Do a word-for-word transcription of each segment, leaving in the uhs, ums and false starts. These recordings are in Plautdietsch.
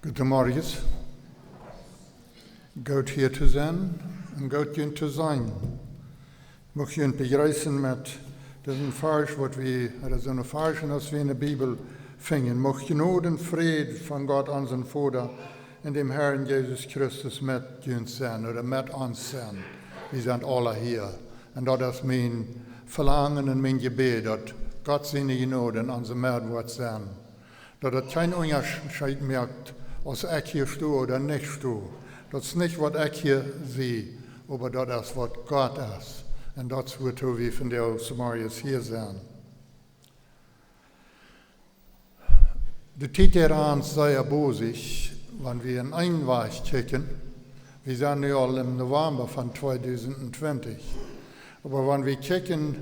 Goodemorjes. Goot hia to sennen un goot junt to seenen. Mucht junt bejreessen met disen Varsch, waut wie, ooda soone Varschen aus wie enne Bibel finjen. Mucht Jnod un Fräd von Gott, onsen Voda, un däm Herrn Jesus Christus met junt sennen ooda met ons sennen. Wie sent aula hia. Un daut es mien Velangen un mien Jebäd, daut Gott siene Jnod en onse Med woat sennen. Daut daut kjeen Unjascheet moakt, aus ekj hia sto ooda nich sto. Daut es nich waut ekj hia sie, oba daut es waut Gott es. Un daut es wuatoo wie vondoag zemorjes hia sent. De Tiet rant sea bosich, wan wie en eenen Wajch kjikjen. Wie sent nu aul em November von tweedusent twintich. Oba wan wie kjikjen,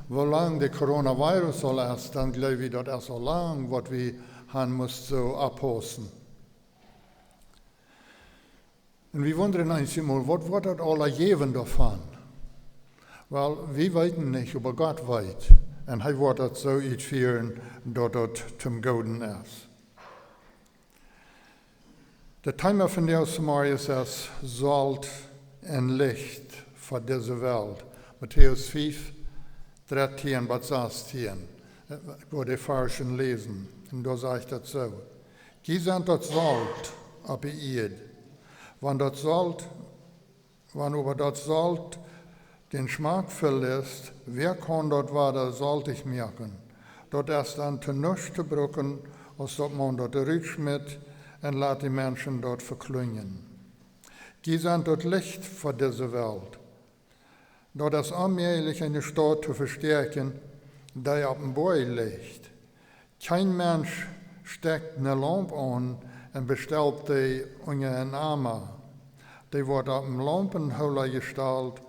woo lang de Coronavirus aul es, dan jleew wie, daut es aul lang, waut wie han must soo opphaussen. Un wie wundren eenjemol, waut woat daut aula jäwen doavon? Well, wie weeten nich, oba Gott weet. Un hee woat daut soo utfieren, daut daut toom Gooden es. Daut Thema vondoag zemorjes es Solt un Licht fa dise Welt. Matäus fief, dartieen bat sastieen. Ekj woa de Varschen läsen. Un doa sajcht daut soo: Jie sent daut Solt opp de Ieed. Wan daut Solt, wan oba daut Solt dän Schmack veliet, wäa kaun daut wada soltich moaken? Daut es dan to nuscht to brucken, aus daut maun daut rutschmitt un lat de Menschen daut veklunjen. Jie sent daut Licht fa dise Welt. Daut es onmäajlich, eene Staut to vestäakjen, dee opp een Boajch licht. Kjeen Mensch stekjt eene Laump aun un bestelt dee unja een Ama. Dee woat opp een Laumpenhoola jestalt,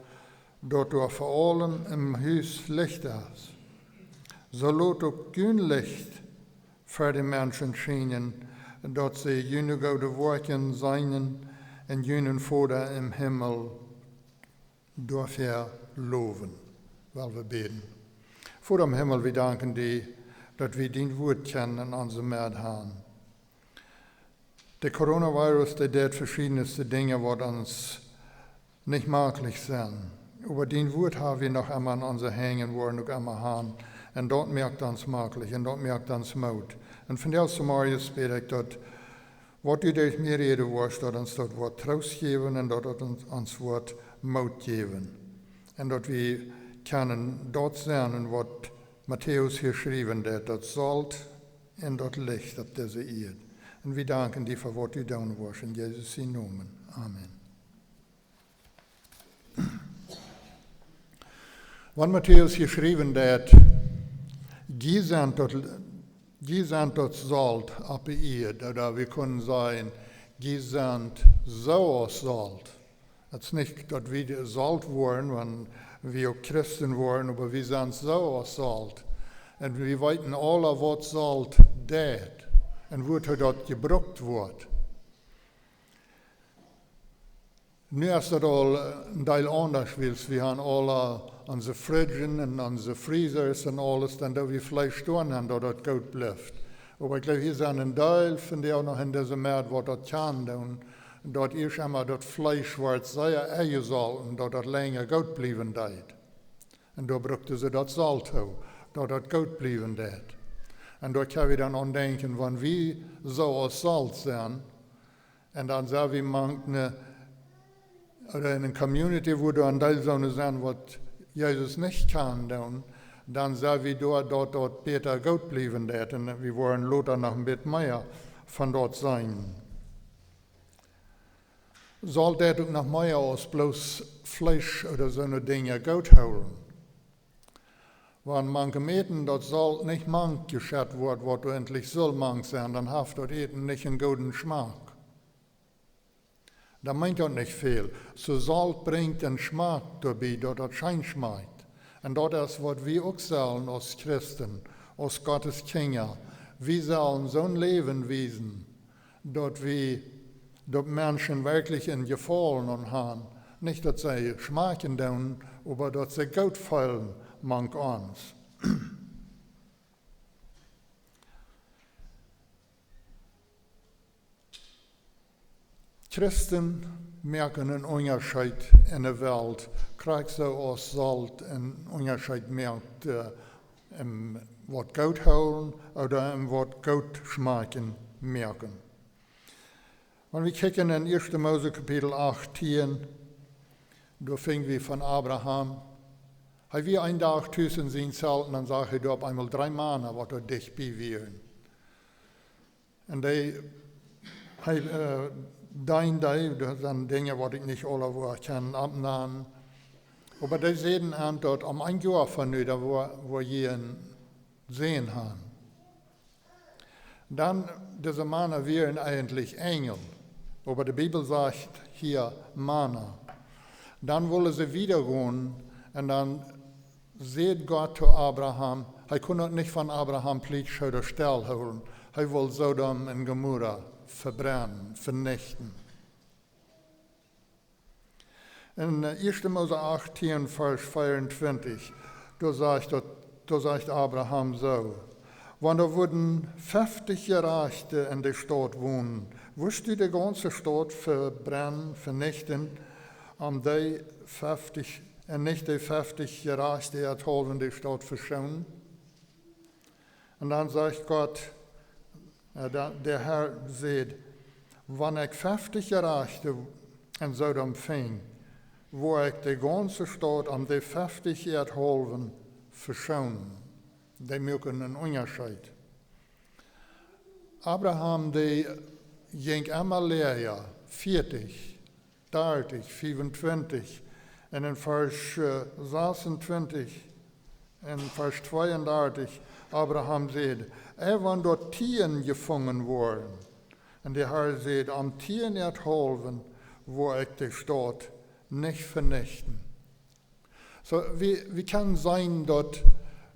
daut doa fa aulem em Hus Licht es. Soo lot uk jun Licht ver de Menschen schienen, daut see june goode Woakjen seenen un junen Voda em Himmel doafäa lowen. Well wie bäden. Voda em Himmel, wie danken die, daut wie dien Wuat kjennen en onse Med han. De Coronavirus, dee deit veschiedne Dinja, waut ons nich maklich sent. Oba dien Wuat ha wie noch emma en onse Henj un woaren uk emma han. Un daut moakt ons maklich un daut moakt ons Moot. Un vondoag zemorjes bäd ekj, daut waut du derch mie räden woascht, daut ons daut woat Troost jäwen un daut daut ons, ons woat Moot jäwen. Un daut wie kjennen daut sennen, waut Matäus hia schriewen deed, daut Solt un daut Licht opp dise Ieed. Un wie danken die fa waut du doonen woascht. En Jesus sienen Nomen. Amen. Wan Matäus hia schriewen deed, jie sent daut, jie sent daut Solt opp de Ieed, ooda wie kjennen sajen, jie sent soo aus Solt. Daut es nich, daut wie de Solt woaren, wan wie uk Christen woaren, oba wie sent soo aus Solt. Un wie weeten aula, waut Solt deit un wuatoo daut jebrukt woat. Nu es daut aul, eh, een Deel aundasch, wiels wie han aula onse Fridgen un onse Freezers un aules, dan doo wie Fleesch doa nenn, daut daut goot blift. Oba ekj jleew, hia sent een Deel von dee uk noch en dise Med, waut daut kjennen doonen, daut ieescht emol daut Fleesch woat sea enjesolten, daut daut lenja goot bliewen deit. Un doa brukten see daut Solt too, daut daut goot bliewen deit. Un doa kjenn wie dan aun denkjen, wan wie soo aus Solt sent, un dan sent wie mank ne, ooda en eene Community, wua doa een Deel soone sent, waut Jesus nich kjanen doonen, dan sent wie doa, daut daut bäta goot bliewen deit. Un wie woaren lota noch een bät mea von daut seenen. Solt deit uk noch mea aus bloos Fleesch ooda soone Dinja goot hoolen. Wan mank em Äten daut Solt nich mank jeschett woat, waut doa ejentlich sull mank sennen, dan haft daut Äten nich eenen gooden Schmack. Daut meent daut nich väl. Soo Solt brinjt eenen Schmack doabie, daut daut scheen schmakjt. Un daut es, waut wie uk sellen aus Christen, aus Gottes Kjinja. Wie sellen soon Läwen wiesen, daut wie, daut Menschen werkjlich een Jefaulen aun han. Nich, daut see schmakjen doonen, oba daut see goot feelen mank ons. Christen moaken een Unjascheet enne Welt, krakjt soo aus Solt een Unjascheet moakt, äh, em waut goot hoolen ooda em waut goot schmakjen moaken. Wan wie kjikjen en Ieeschte Mose Kapitel achtieen, doa finj wie von Abraham. Hee wia een Dach tus en sien Zelt un dan sach hee doa opp eemol dree Mana, waut doa dicht bie wieren. Un dee, hee, äh, deend dee, daut sent Dinja, waut ekj nich aula woa kjennen oppnämen. Oba dee säden am daut om een Joa von nu, dan woa, woa jie een Sän han. Dan, dise Mana wieren eejentlich Enjel, oba de Bibel sajcht hia Mana. Dan wullen see wieda gonen un dan säd Gott to Abraham, hee kunn daut nich von Abraham plietsch ooda stell hoolen, hee wull Sodom un Gomorra vebrennen, venichten. En, äh, Ieeschte Mose achtieen, Varsch veeauntwintich, doa sajcht daut, doa sajcht Abraham soo: Wan doa wudden feftich Jerajchte en de Staut wonen, wurscht du de gaunze Staut vebrennen, venichten, om dee feftich, un nich de feftich Jerajchte äwahaupt de Staut veschonen? Un dan sajcht Gott, äh, de, de Herr säd: Wan ekj feftich Jerajchte en Sodom finj, woa ekj de gaunze Staut om de feftich äwahaupt veschonen. Dee moaken een Unjascheet. Abraham, dee jinkj emma läaja, vieetich, dartich, fiefuntwintich. Un en Varsch, äh, sasuntwintich, en Varsch tweeundartich, Abraham säd: Ea wan doa tieen jefungen woaren. Un de Herr säd: Om tieen äwahaupt woa ekj de Staut nich venichten. Soo, wie, wie kjennen seenen daut,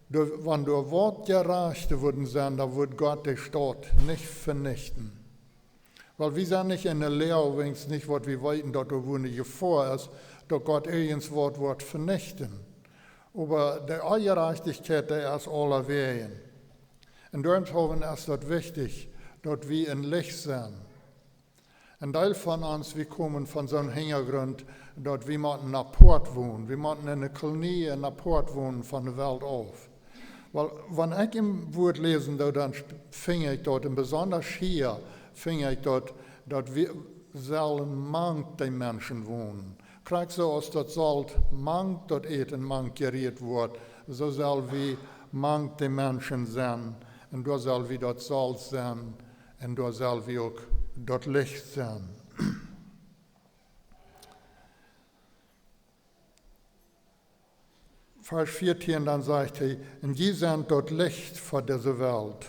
doa, wan doa waut Jerajchte wudden sennen, dan wudd Gott de Staut nich venichten. Wiels wie sent nich en de Loag, weens nich waut wie weeten, daut doa wua eene Jefoa es, daut Gott irjentwaut woat venichten. Oba de Onjerajchtichkjeit, dee es aulawäajen. Un doarom es daut wichtich, daut wie een Licht sent. Een Deel von ons, wie komen von soon Hinjagrunt, daut wie motten apoat wonen. Wie motten en eene Kolonie apoat wonen von de Welt auf. Wiels, wan ekj em Wort läsen doo, dan sp-, finj ekj daut, un besonda hia finj ekj daut, daut wie sellen mank de Menschen wonen. Krakjt soo aus daut Solt mank daut Äten mank jerieet woat, soo sell wie mank de Menschen sennen, un doa sell wie daut Solt sennen, un doa sell wie uk daut Licht sennen. Varsch vieetieen, dan sajcht hee: Un jie sent daut Licht fa dise Welt.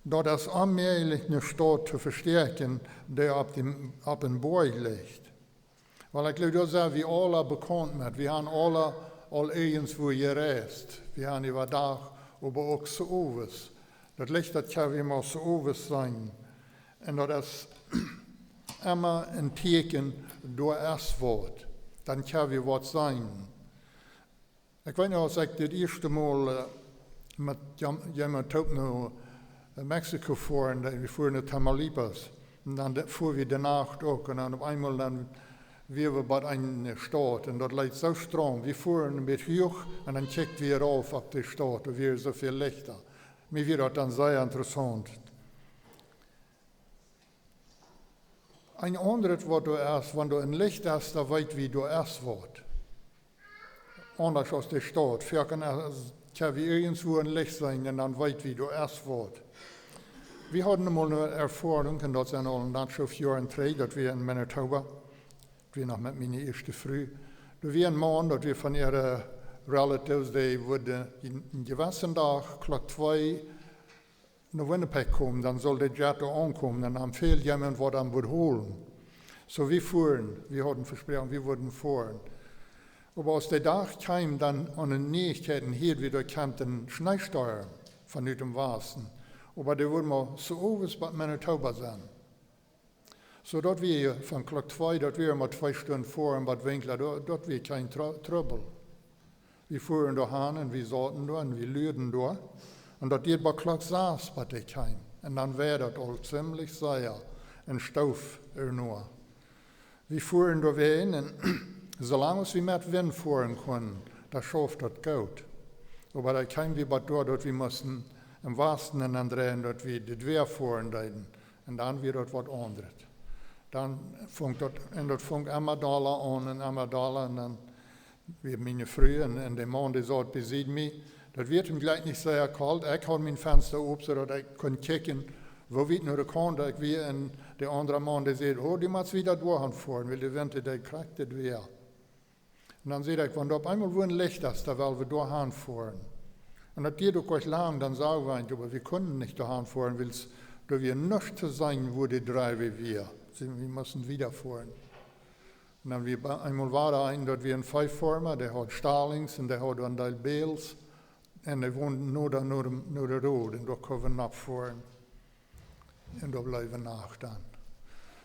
Daut es onmäajlich, eene Staut to vestäakjen, dee opp däm, opp een Boajch licht. Wiels ekj jleew, doa sent wie aula bekaunt met. Wie haben aula aul irjentwua jereist. Wie haben äwadach, oba uk soo owes. Daut Licht, daut kjenn wie mau soo owes seenen. Un daut es emma een Tieekjen, doa es waut. Dan kjenn wie waut seenen. Ekj weet noch, aus ekj daut ieeschte Mol, äh, met jem-, jemaunt toop no, äh, Mexiko foaren, dan, wie foaren no Tamaulipas. Un dan de-, foaren wie de Nacht uk. Un dan opp eemol dan wieren wie bie eene Staut. Un daut leet soo stroom. Wie foaren een bät huach un dan kjikjten wie rauf opp de Staut. Doa wieren soo väl Lichta. Mie wia daut dan sea interessaunt. Een aundret waut doa es, wan doa een Licht es, dan weet wie, doa es waut. Aundasch aus de Staut. Foaken es, kjenn wie irjentwua een Licht seenen un dan weet wie, doa es waut. Wie hauden mol eene Erfoarunk, un daut sent aul een ganzet Joa trigj, daut wie en Manitoba, daut wie noch met miene ieeschte Fru, doa wia een Maun, daut wia von äare Relatives, dee wudd een jewessen Dach, Klock twee, no Winnipeg komen, dan sull de Jet doa aunkomen un dan fäld jemaunt waut am wudd holen. Soo, wie foaren, wie hauden vesproaken, wie wudden foaren. Oba aus de Dach kjeem, dan aun de Nieichkjeiten hieed wie, doa kjemt een Schneestorm von ut däm Wasten. Oba dee wudd mau soo owes bie Manitoba sennen. Soo daut wie von Klock twee, daut wie mau twee Stunden foaren, waut Winkler, daut, daut wia kjeen Tru-, Trubbel. Wie foaren doa han un wie sauten doa un wie luaden doa. Un daut dieed bat Klock sas, bat dee kjeem. Un dan wia daut aul zimlich sea un stoof doa noch. Wie fuaren doa wäajen, un soo lang aus wie met Wint fuaren kunnen, doa schauft daut goot. Oba doa kjeemen wie bat doa, daut wie musten em Wasten un dan dreien, daut wie de Dwäa fuaren deeden. Un dan wia daut waut aundret. Dan funk daut, un daut funk emma dolla aun un emma dolla. Un dan wia miene Fru un, un de Maun, dee saut besied mie, daut wia tom Jlekj nich sea kolt. Ekj haud mien Fensta op, soo daut ekj kunn kjikjen, woo wiet no de Kaunt ekj wia. Un de aundra Maun, dee säd: "Oh, du motst wieda doahan fuaren, wiels de Wint, dee krakjt de Dwäa." Un dan säd ekj: "Wan doa opp eemol wua een Licht es, dan well wie doahan fuaren." Un daut dieed uk nich lang, dan sagen wie eent, oba wie kunnen nich doahan fuaren, wiels doa wia nuscht to seenen, wua de Driveway wia. Soo, wie musten wieda fuaren. Un dan wia bie eemol wada een, daut wia een Veefoarma, dee haud Stallings un dee haud een Deel Bäls. Un dee wonden no de, no de, no de Road, un doa kunnen wie nopp fuaren. Un doa bleewen wie Nacht dan.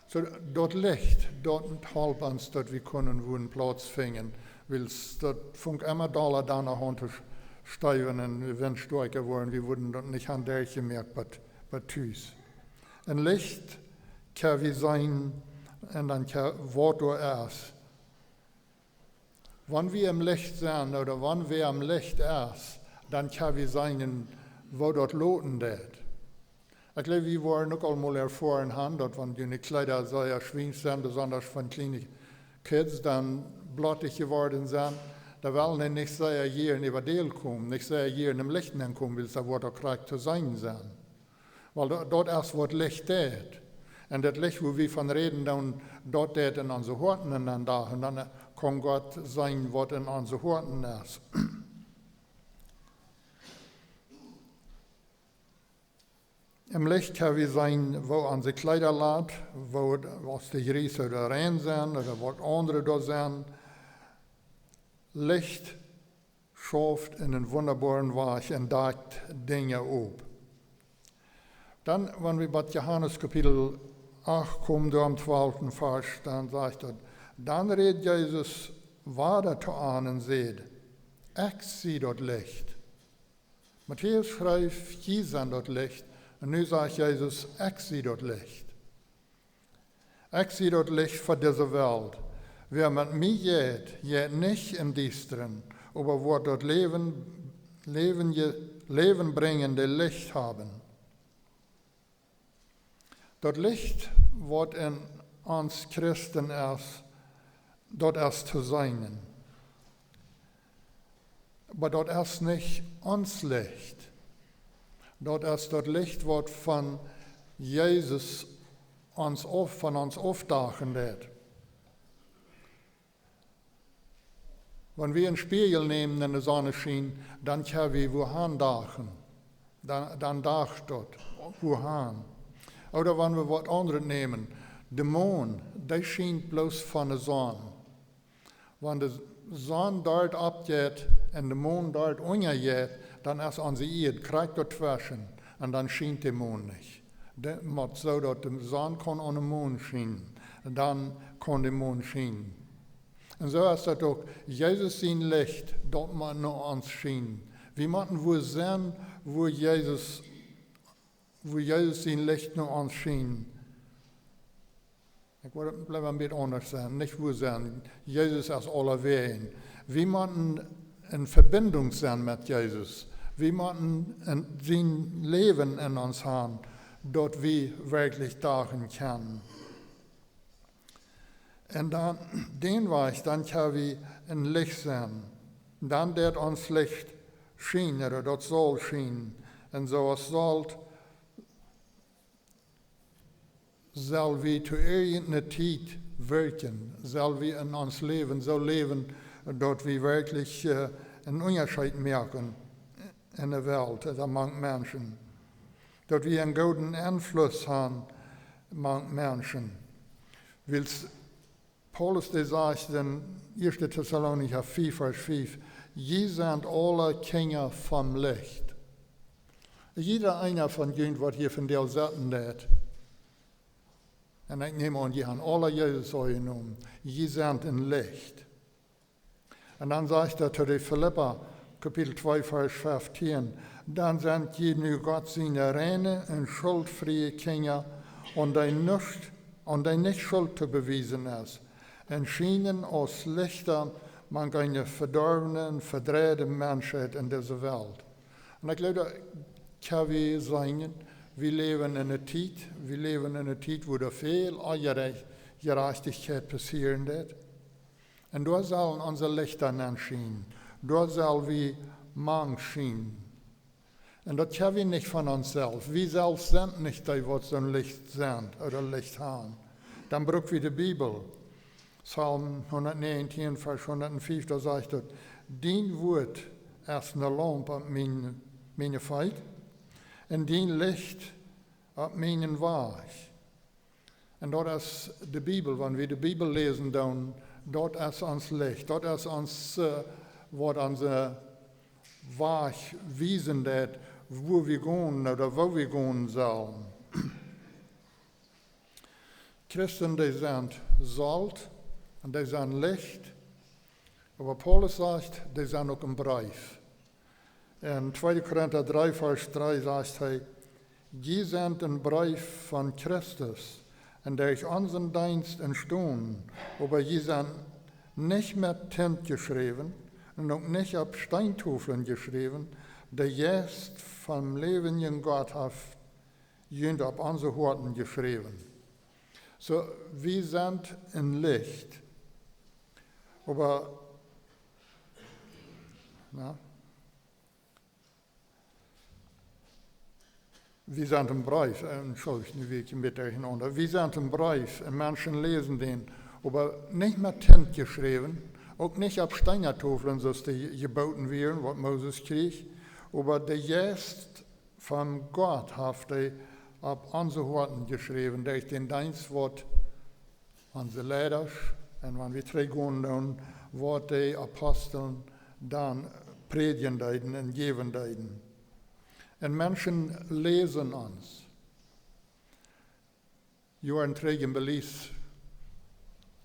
Soo, daut Licht, daut holp ons, daut wie kunnen wua een Plauz finjen, wiels daut funk emma dolla doano aun to steewen un de Wint stoakja worden, wie wudden daut nich aun derchjemoakt bat, bat Hus. Een Licht kjenn wie seenen un dan kjenn, waut doa es. Wan wie em Licht sent, ooda wan wäa em Licht es, dan kjenn wie seenen, woo daut loten deit. Ekj jleew, wie woaren uk aul mol erfoaren haben, daut wan june Kjleeda sea schwiensch sent, besonda von kjliene Kids, dan blottich jeworden sent, dan wellen dee nich sea hia en äwa Deel komen, nich sea hia em Licht nenkomen, wiels daut woat uk krakjt to seenen sennen. Wiels daut, daut es, waut Licht deit. Un daut Licht, wua wie von räden, dan daut deit en onse Hoaten un dan doa, un dan, eh, kaun Gott seenen, waut en onse Hoaten es. Em Licht kjenn wie seenen, woo onse Kjleeda lat, woo et, aus dee jriees ooda rein sent, ooda waut aundre doa sent. Licht schauft en een wundaboaren Wajch un dakjt Dinja opp. Dan, wan wie bie Johanes Kapitel acht komen, doa aum twalften Varsch, dan sajcht daut: "Dan räd Jesus wada to an un säd: Ekj sie daut Licht." Matäus schreef: "Jie sent daut Licht." Un nu sajcht Jesus: "Ekj sie daut Licht. Ekj sie daut Licht fa dise Welt. Wäa met mie jeit, jeit nich em Diestren, oba woat daut Läwen, Läwen je-, Läwen brinjende Licht haben." Daut Licht, waut en ons Christen es, daut es to seenen. Oba daut es nich ons Licht. Daut es daut Licht, waut von Jesus ons auf, von ons aufdakjen deit. Wan wie een Spieejel nämen un de Sonn schient, dan kjenn wie wua han dakjen. Dan, dan dakjt daut wua han. Ooda wan wie waut aundret nämen, de Mon, dee schient bloos von de Sonn. Wan de Sonn doa oppjeit un de Mon doa unjajeit, dan es onse Ieed krakjt doatweschen un dan schient de Mon nich. Daut mott soo daut de Sonn kaun aun de Mon schienen, dan kaun de Mon schienen. Un soo es daut uk. Jesus sien Licht, daut mott no ons schienen. Wie motten wua sennen, wua Jesus, wua Jesus sien Licht no ons schienen. Ekj wull daut, blift een bät aundasch sennen, nich wua sennen. Jesus es aulawäajen. Wie motten en Vebinjunk sennen met Jesus. Wie motten en, sien Läwen en ons han, daut wie werkjlich dakjen kjennen. Un dan, dän Wajch, dan kjenn wie een Licht sennen. Dan deit ons Licht schienen, ooda daut saul schienen. Un soo aus Solt sell wie to irjent eene Tiet wirkjen, sell wie en ons Läwen soo läwen, daut wie werkjlich, eh, een Unjascheet moaken en de Welt, eh, mank Menschen. Daut wie eenen gooden Enfluss han mank Menschen. Wiels Paulus, dee sajcht en ieeschte Tessalonicha fief, Varsch fief: "Jie sent aule Kjinja vom Licht." Jieda eena von junt, waut hia vondoag sitten deit, un ekj näm aun, jie han aule Jesus aunjenomen. Jie sent een Licht. Un dan sajcht hee to de Filippa, Kapitel twee, Varsch feftieen: "Dan sent jie nu Gott siene reine un schultfriee Kjinja, aun dee nuscht, aun dee nich Schult to bewiesen es. un schienen aus Lichta mank eene vedorwne un vedreide Menschheit en dise Welt. Un ekj jleew, daut kjenn wie seenen, wie läwen en eene Tiet, wie läwen en eene Tiet, wua doa väl Onjerajchtichkjeit passieren deit. Un doa sellen onse Lichta nenn schienen. Doa sell wie mank schienen. Un daut kjenn wie nich von ons selfst. Wie selfst sent nich dee, waut soon Licht sent ooda Licht haben. Dan bruck wie de Bibel. Psalm hundatnäajentieen, Varsch hundatfief, doa sajcht et: "Dien Wuat es eene Laump aun miene, miene Feet un dien Licht aun mienen Wajch." Un daut es de Bibel, wan wie de Bibel läsen, dan, daut es ons Licht, daut es ons, äh, waut onsen Wajch wiesen deit, wua wie gonen ooda woo wie gonen sellen. Christen, dee sent Solt un dee sent Licht, oba Paulus sajcht, dee sent uk een Breef. En tweede Korinta dree, Varsch dree sajcht hee: "Jie sent een Breef von Christus, un derch onsen Deenst entstonen, oba jie sent nich met Tint jeschräwen un uk nich opp Steentoflen jeschräwen. De Jeist vom läwendjen Gott haft junt opp onse Hoaten jeschräwen." Soo, wie sent een Licht. Oba, na, wie sent een Breef, äh, entschuldigt, nu wia ekj een bät derchenaunda. Wie sent een Breef, un Menschen läsen dän, oba nich met Tint jeschräwen, uk nich opp Steenatoflen, soo aus dee jebooten wieren, waut Moses kjrieech, oba de Jeist von Gott haft dee opp onse Hoaten jeschräwen, derch dän Deenst, waut onse Leidasch, un wan wie trigj gonen dan, waut de Aposteln dan prädjen deeden un jäwen deeden. Un Menschen läsen ons. Joaren trigj en Belize,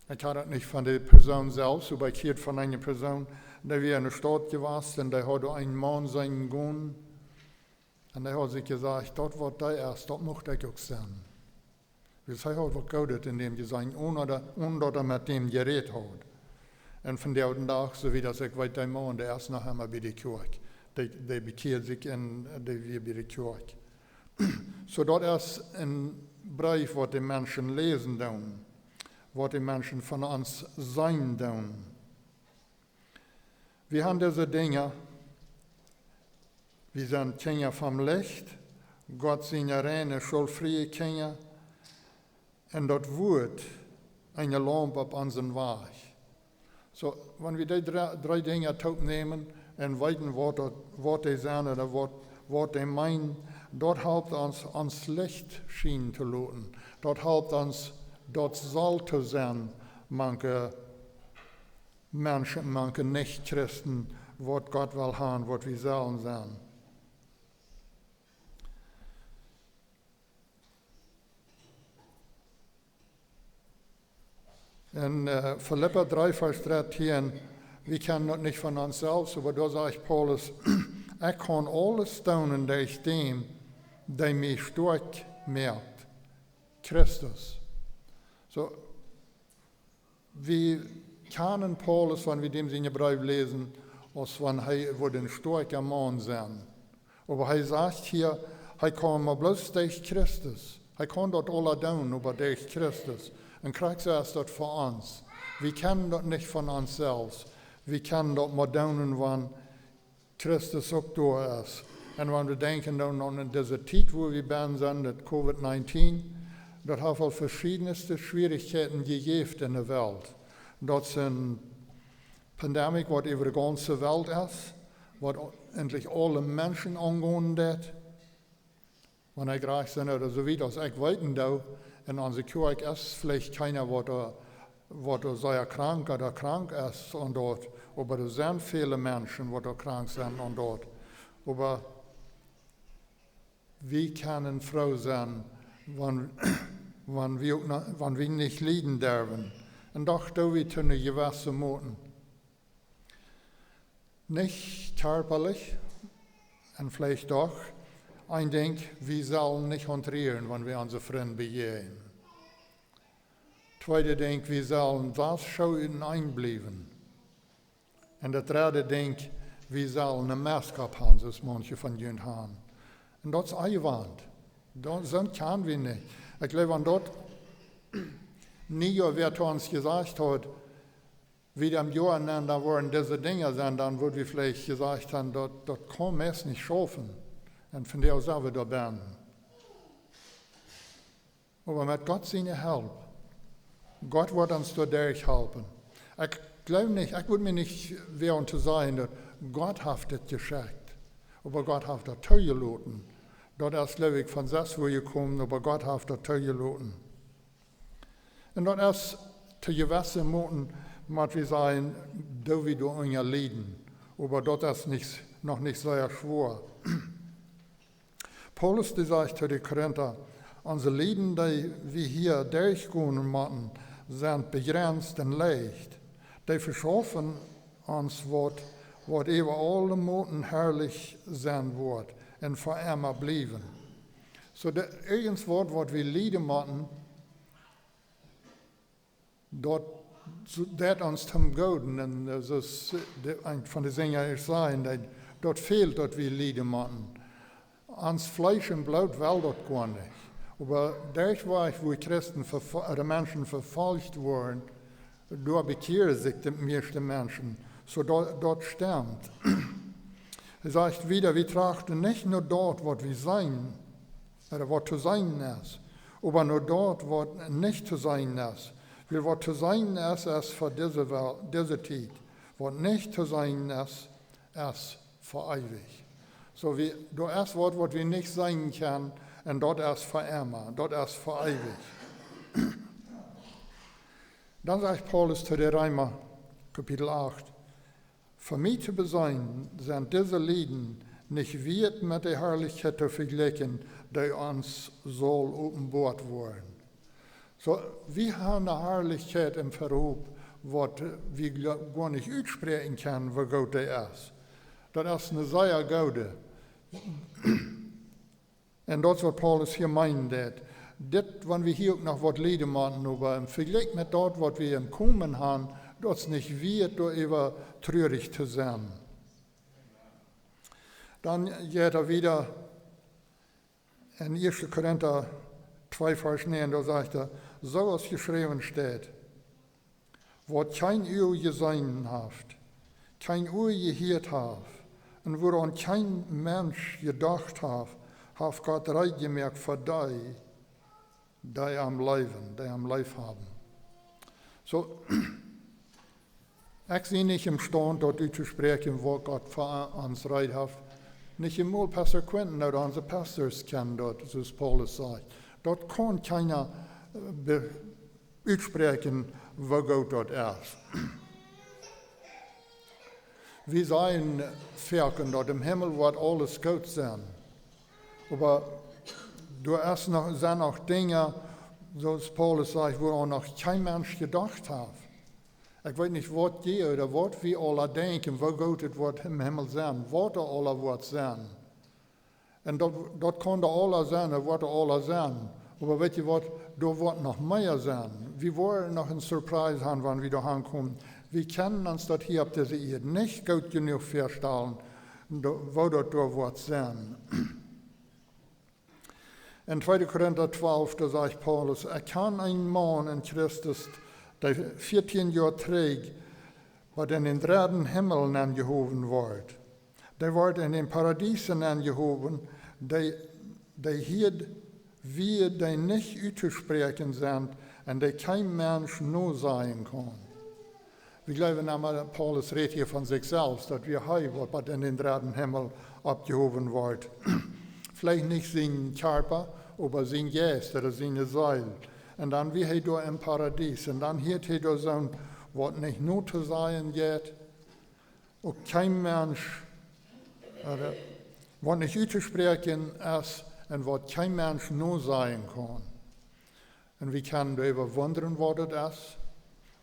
ekj hia daut nich von de Persoon selfst, oba ekj hia daut von eene Persoon, dee wia en de Staut jewast un dee haud een Maun seenen gonen. Un hee haud sikj jesajcht, daut waut dee es, daut mucht ekj uk sennen. Wiels hee haud waut Goodet en däm jeseenen, onen daut, onen daut hee met däm jerät haud. Un vondoag dän Dach, soo wiet aus ekj weet, dee Maun, dee es noch emma bie de Kjoakj. Dee, dee bekjieed sikj un dee wia bie de Kjoakj. Soo daut es een Breef, waut de Menschen läsen doonen, waut de Menschen von ons seenen doonen. Wie haben dise Dinja, wie sent Kjinja vom Licht, Gott siene reine, schuldfriee Kjinja, un daut Wuat eene Laump opp onsen Wajch. Soo, wan wie dee dree, dree Dinja toopnämen un weeten, waut daut, waut dee sent ooda waut, waut dee meenen, daut halpt ons, ons Licht schienen to loten. Daut halpt ons, daut Solt to sennen, mank Menschen, mank Nich-Christen, waut Gott well haben, waut wie sellen sennen. En, äh, Filippa dree, Varsch dartieen, wie kjennen daut nich von ons selfst, oba doa sajcht Paulus: "Ekj kaun aules doonen derch däm, dee mie stoakj moakt." Christus. Soo, wie kjanen Paulus, wan wie däm sienen Breef läsen, aus wan hee wudd een stoakja Maun sennen. Oba hee sajcht hia, hee kaun mau bloos derch Christus. Hee kaun daut aula doonen, oba derch Christus. Un krakjt soo es daut fa ons. Wie kjennen daut nich von ons selfst. Wie kjennen daut mau doonen, wan Christus uk doa es. Un wan wie denkjen dan aun en dise Tiet, wua wie bennen sent, daut Covid nineteen, daut haft aul veschiednste Schwierichkjeiten jejäft en de Welt. Daut es eene Pandemie, waut äwa de gaunze Welt es, waut eejentlich aule Menschen aungonen deit. Wan ekj rajcht sie, ooda soo wiet aus ekj weeten doo, en onse Kjoakj es veleicht kjeena, waut doa, waut doa sea krank ooda krank es aun daut. Oba doa sent väle Menschen, waut doa krank sent aun daut. Oba wie kjennen froo sennen, wan, wan wie uk na-, wan wie nich lieden derwen. Un doch doo wie to eene jewesse Moten. Nich kjarpalich, un veleicht doch, een Dinkj, wie sellen nich aunrieren, wan wie onse Frind bejäajnen. Tweede Dinkj, wie sellen sas Schoo uteneen bliewen. Un daut dredde Dinkj, wie sellen ne Mask opp han, soo aus manche von junt han. Un daut es eewent. Daut, soo kjenn wie nich. Ekj jleew, wan daut Niejoa wäa to ons jesajcht haud, wie daut Joa nenn, dan woaren dise Dinja sennen, dan wudd wie veleicht jesajcht han, daut, daut kaun meist nich schaufen. Un von doa sent wie doa bennen. Oba met Gott siene Help, Gott woat ons doaderch halpen. Ekj jleew nich, ekj wudd mie nich woagen to sajen, daut Gott haft dit jeschekjt. Oba Gott haft daut toojeloten. Daut es, jleew ekj, von selfst wua jekomen, oba Gott haft daut toojeloten. Un daut es to jewesse Moten, mott wie sajen, doo wie doa unja lieden. Oba daut es nich, noch nich sea schwoa. Paulus, dee sajcht to de Korinta: Onse Lieden, dee wie hia derchgonen motten, sent bejrenst un leicht. Dee veschaufen ons waut, waut äwa aule Moten harlich sennen woat un fa emma bliewen. Soo, daut irjentwaut, waut wie lieden motten, daut, daut deit ons toom Gooden. Un, äh, soo aus, äh, de, eena von de Sinja es sajen, daut, daut fält, daut wie lieden motten. Ons Fleesch un Bloot well daut goanich. Oba doa, wua Christen verfo-, ooda Menschen vefolcht woaren, doa bekjieren sikj de mieeschte Menschen. Soo daut, daut stemmt. Hee sajcht wieda: Wie trachten nich no daut, waut wie seenen, ooda waut to seenen es, oba no daut, waut nich to seenen es. Wiels waut to seenen es, es fa dise Wel-, dise Tiet. Waut nich to seenen es, es fa eewich. Soo wie, doa es waut, waut wie nich seenen kjennen, un daut es fa emma, daut es fa eewich. Dan sajcht Paulus to de Reema, Kapitel acht: Fa mie to beseenen sent dise Lieden nich wieet met de Harlichkjeit to vejlikjen, dee ons saul openboat woaren. Soo, wie han ne Harlichkjeit em Veroop, waut wie glo-, goanich utspräakjen kjennen, woo goot dee es. Daut es ne sea goode. Un daut es, waut Paulus hia meenen deit. Dit, wan wie hia uk noch waut lieden motten, oba em Vejlikj met daut, waut wie em Komen han, daut es nich wieet, doaräwa truarich to sennen. Dan jeit hee wieda en ieeschte Korinta twee, Varsch näajen, doa sajcht hee: Soo aus jeschräwen steit: Waut kjeen Uag jeseenen haft, kjeen Ua jehieet haft, un wuaraun kjeen Mensch jedocht haft, haft Gott reed jemoakt fa dee, dee am leewen, dee am leef haben. Soo, ekj sie nich emstaunt, daut uttospräakjen, waut Gott fa ons reed haft. Nich emol Pastor Quentin ooda onse Pastors kjennen daut, soo aus Paulus sajcht. Daut kaun kjeena, äh, be-, utspräakjen, woo goot daut es. Wie sajen foaken, daut em Himmel woat aules goot sennen. Oba doa es noch, sent noch Dinja, soo aus Paulus sajcht, wuaraun noch kjeen Mensch jedocht haft. Ekj weet nich, waut jie ooda waut wie aula denkjen, woo goot et woat em Himmel sennen, waut doa aula woat sennen. Un daut, daut kaun doa aula sennen, daut woat doa aula sennen. Oba weet jie waut, doa woat noch mea sennen. Wie woaren noch eene Surprise haben, wan wie doa aunkomen. Wie kjennen ons daut hia opp dise Ieed nich goot jenuach väastalen, do-, woo daut doa woat sennen. En tweede Korinta twalf, doa sajcht Paulus: Ekj kjan eenen Maun en Christus, dee vieetieen Joa trigj, waut en dän dredden Himmel nenjehowen wort. Dee wort en dän Paradies nenjehowen, dee, dee hia, woo dee nich uttospräakjen sent un dee kjeen Mensch nosajen kaun. Wie jleewen emma, Paulus rät hia von sikj selfst, daut wia hee, waut bat en dän dredden Himmel oppjehowen wort. Veleicht nich sien Kjarpa, oba sien Jeist ooda siene Seel. Un dan wia hee doa em Paradies. Un dan hieet hee doa soont, waut nich notosajen jeit, uk kjeen Mensch, äh, waut nich uttospräakjen es un waut kjeen Mensch nosajen kaun. Un wie kjennen doaräwa wundren, waut daut es.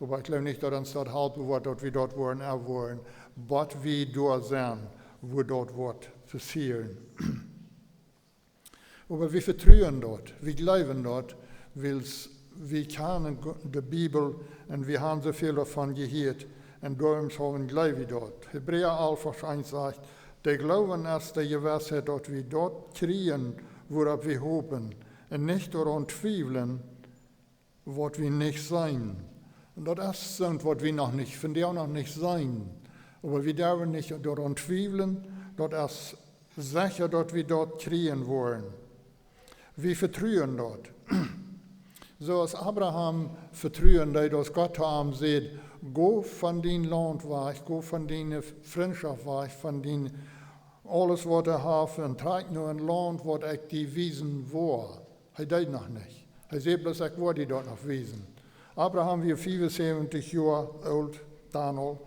Oba ekj jleew nich, daut ons daut halpen woat, daut wie daut woaren erfoaren, waut wie doa seenen, woo daut woat passieren. Oba wie vetruen daut, wie jleewen daut, wiels wie kjanen Go- de Bibel un wie haben soo väl doavon jehieet un doarom sellen wie jleewen daut. Hebräa alf Varsch eent sajcht: "De Gloowen es de Jewissheit, daut wie daut kjrieen, wuaropp wie hopen, un nich doaraun twiewlen, waut wie nich seenen." Un daut es soont, waut wie noch nich, vondoag noch nich seenen. Oba wie derwen nich doaraun twiewlen, daut es secha, daut wie daut kjrieen woaren. Wie vetruen daut. Soo aus Abraham vetruen deed, aus Gott to am säd: "Go von dien Launt wajch, go von diene Frintschoft wajch, von dien aules, waut du hast, un trakj no een Launt, waut ekj die wiesen woa." Hee deed noch nich. Hee säd bloos: "Ekj woa die daut noch wiesen." Abraham wia fiefunsäwentich Joa oolt, dan aul.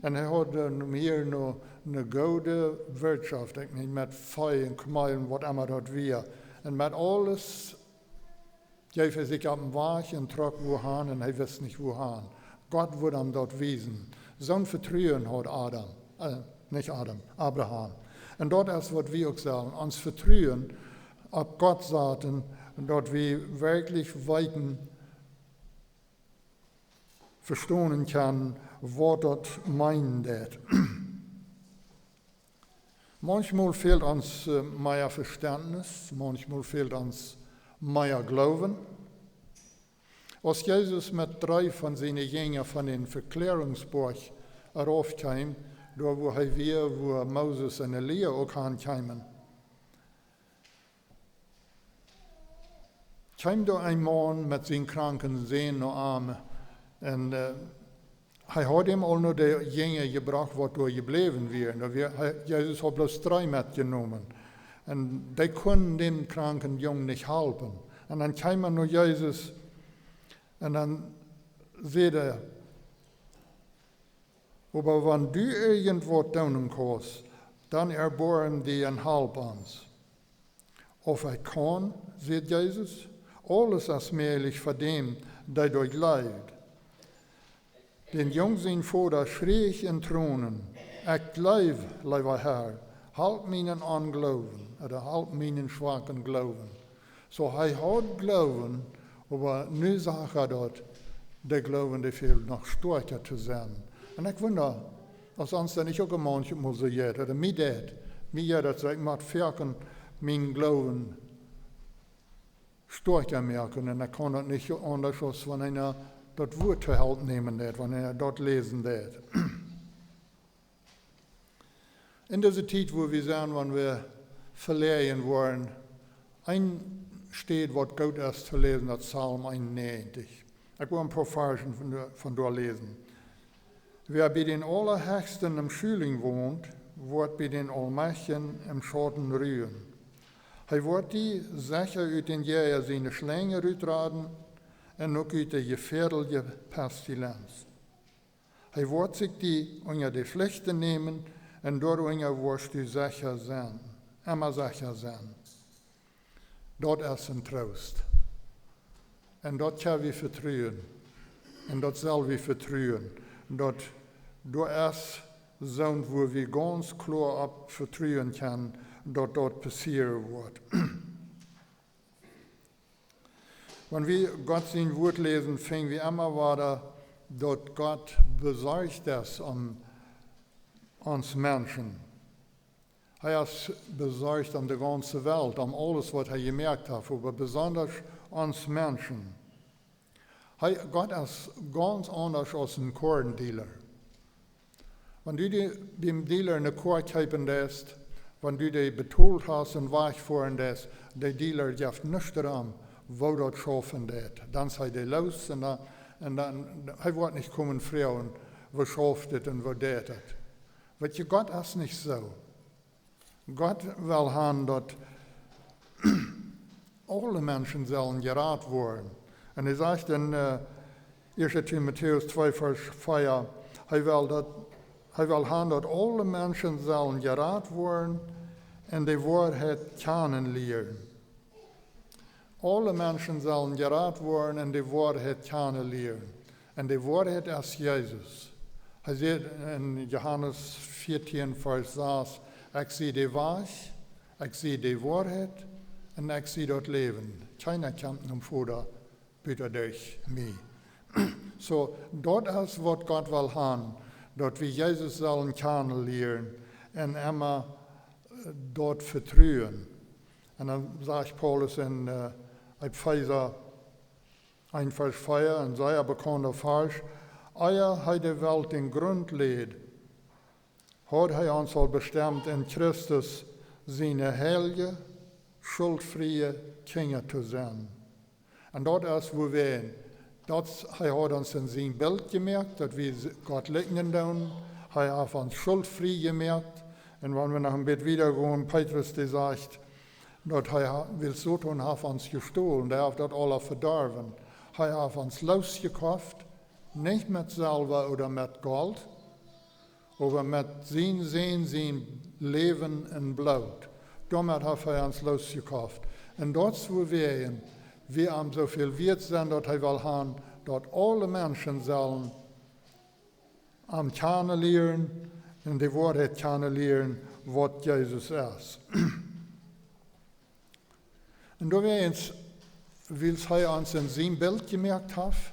Un hee haud dan hia noch eene goode Wirtschoft, ekj meen, met Vee un Kameelen, waut emma daut wia. Un met aules jeef hee sikj opp dän Wajch un trock wuahan un hee wist nich wuahan. Gott wudd am daut wiesen. Soon Vetruen haud Adam, äh, nich Adam, Abraham. Un daut es, waut wie uk sellen, ons Vetruen opp Gott saten, daut wie werkjlich weeten, vestonen kjennen, waut daut meenen deit. Maunchmol fält ons, äh, mea Vestentnis, maunchmol fält ons mea Gloowen. Aus Jesus met dree von siene Jinja von dän Vekjläarungsboajch rauf kjeem, doa wua hee wia, wua Moses un Elia uk han kjeemen, kjeem doa een Maun met sienen kranken Sän no am. Un, äh, hee haud am aul no de Jinja jebrocht, waut doa jebläwen wieren. Doa wia, hee, Jesus haud bloos dree metjenomen. Un dee kunnen dän kranken Jung nich halpen. Un dan kjeem hee no Jesus un dan säd hee: "Oba wan du irjent waut doonen kaust, dan erboarm die un halp ons." "Auf ekj kaun," säd Jesus, "aules es mäajlich fa däm, dee doa jleeft." Dän Jung sien Voda schrie en Tronen: "Ekj jleew, leewa Herr, halp mienen Ongloowen, ooda halp mienen schwaken Gloowen." Soo, hee haud Gloowen, oba nu sach hee daut, de Gloowen, dee fält noch stoakja to sennen. Un ekj wunda, aus ons daut nich uk maunchmol soo jeit, ooda mie deit, mie jeit daut soo, ekj mott foaken mienen Gloowen stoakja moaken, un ekj kaun daut nich aundasch, aus wan eena daut Wuat to Help nämen deit, wan eena daut läsen deit. En dise Tiet, wua wie sent, wan wie veläajen woaren, eene Städ, waut goot es to läsen, daut Psalm eenunnäajentich. Ekj well een poa Varzen von doa, von doa läsen. "Wäa bie dän Aulahechsten em Schulinj wont, woat bie dän Aulmajchtjen em Schauten ruen. Hee woat die secha ut dän Jäaja siene Schlenj rutraden un uk ut de jefäadelje Pestilenz. Hee woat sikj die unja de Flichten nämen un doarunja woascht du secha sennen, emma secha sennen." Daut es een Troost. Un daut kjenn wie vetruen. Un daut sell wie vetruen. Daut, daut es soont, wua wie gaunz kloa opp vetruen kjennen, daut daut passieren woat. Wan wie Gott sien Wuat läsen, finj wie emma wada, daut Gott besorcht es om ons Menschen. Hee es besorcht om de gaunze Welt, om aules, waut hee jemoakt haft, oba besondasch ons Menschen. Hee, Gott es gaunz aundasch aus een Koadealer. Wan du die biem Dealer eene Koa kjeepen deist, wan du dee betolt hast un wajchfoaren deist, de Dealer jeft nuscht doarom, woo daut schaufen deit. Dan es hee dee loos un dan, un dan, hee woat nich komen froagen, woo schauft dit un woo deit et. Weetst, Gott es nich soo. Gott well han, daut aule Menschen sellen jerat woaren. Un hee sajcht en, äh, Ieeschte Timotäus twee Varsch vea, hee well daut, hee well han, daut aule Menschen sellen jerat woaren un de Woarheit kjanen lieren. Aule Menschen sellen jerat woaren un de Woarheit kjanen lieren. Un de Woarheit es Jesus. Hee sajcht en Johanes vieetieen Varsch sas: "Ekj sie de Wajch, ekj sie de Woarheit un ekj sie daut Läwen. Kjeena kjemt nom Voda buta derch mie. Soo, daut es waut Gott well han, daut wie Jesus sellen kjanen lieren un emma daut vetruen. Un dan sajcht Paulus en Efeesa een Varsch vea, een sea bekaunda Varsch: Ea hee de Welt dän Grunt läd, haud hee ons aul bestemt, en Christus siene heilje, schultfriee Kjinja to sennen. Un daut es, woo wie, daut hee haud ons en sien Bilt jemoakt, daut wie Gott likjnen doonen. Hee haft ons schultfriee jemoakt. Un wan wie noch een bät wieda gonen, Petrus, dee sajcht, daut hee, wiels Soton haft ons jestolen, dee haft daut aula vedorwen. Hee haft ons loosjekoft, nich met Selwa ooda met Golt, oba met sien Sän sien Läwen un Bloot. Doamet haft hee ons loosjekoft. Un daut es, woo wie, wie am soo väl wieet sent, daut hee well han, daut aule Menschen sellen am kjanen lieren un de Woarheit kjanen lieren, waut Jesus es. Un doawäajens, wiels hee ons en sien Bilt jemoakt haft,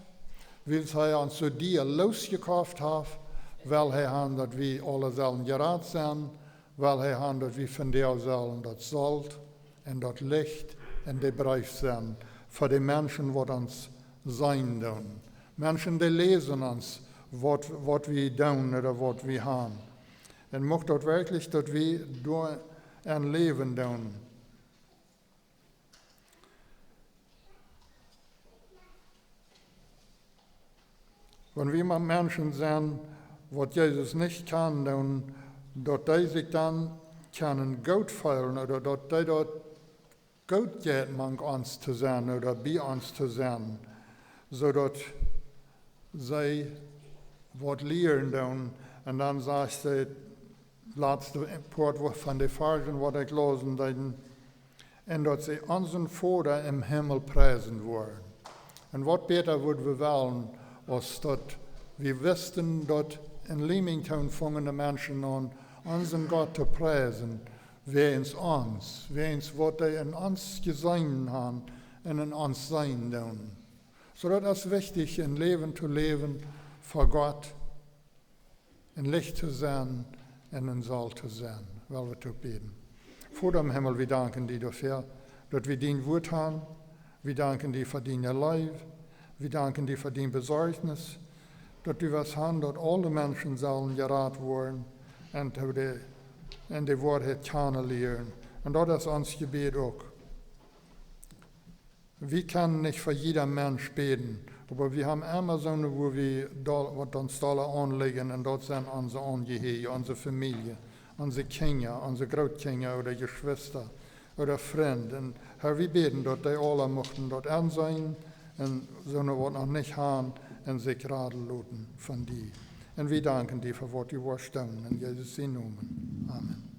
wiels hee ons soo dia loosjekoft haft, well hee han, daut wie aule sellen jerat sennen, well hee han, daut wie vondoag sellen daut Solt un daut Licht un de Breef sennen fa de Menschen, waut ons seenen doonen. Menschen, dee läsen ons, waut, waut wie doonen ooda waut wie han. Un mucht daut werkjlich, daut wie doa en läwen doonen. Wan wie met Menschen sent, waut Jesus nich kjanen doonen, daut dee sikj dan kjennen goot feelen ooda daut dee daut goot jeit, mank ons to sennen ooda bie ons to sennen, soo daut see waut lieren doonen. Un dan sajcht hee, latste Poat von de Varschen, waut ekj läsen deed, un daut see onsen Voda em Himmel preisen woaren. Un waut bäta wudd wie wellen, aus daut wie wisten, daut en Leamington fungen de Menschen aun, onsen Gott to preisen, wäajens ons, wäajens waut dee en ons jeseenen han un en ons seenen doonen. Soo daut es wichtich, een Läwen to läwen fa Gott, een Licht to sennen un een Solt to sennen. Well wie toop bäden. Voda em Himmel, wie danken die doafäa, daut wie dien Wuat han. Wie danken die fa diene Leew. Wie danken die fa dien Besorchtnis, daut du west han, daut aule Menschen sellen jerat woaren un to de, un de Woarheit kjanen lieren. Un daut es ons Jebäd uk. Wie kjennen nich fa jieda Mensch bäden, oba wie han emma soone, wua wie doa, waut ons dolla aunlijen, un daut sent onse Aunjehieeje, onse Famielje, onse Kjinja, onse Grootkjinja ooda Jeschwista ooda Frind. Un Herr, wie bäden, daut dee aula muchten daut enseenen un soone, waut noch nich han, un sikj raden loten von die. Un wie danken die fa waut du woascht doonen. En Jesus sien Nomen. Amen.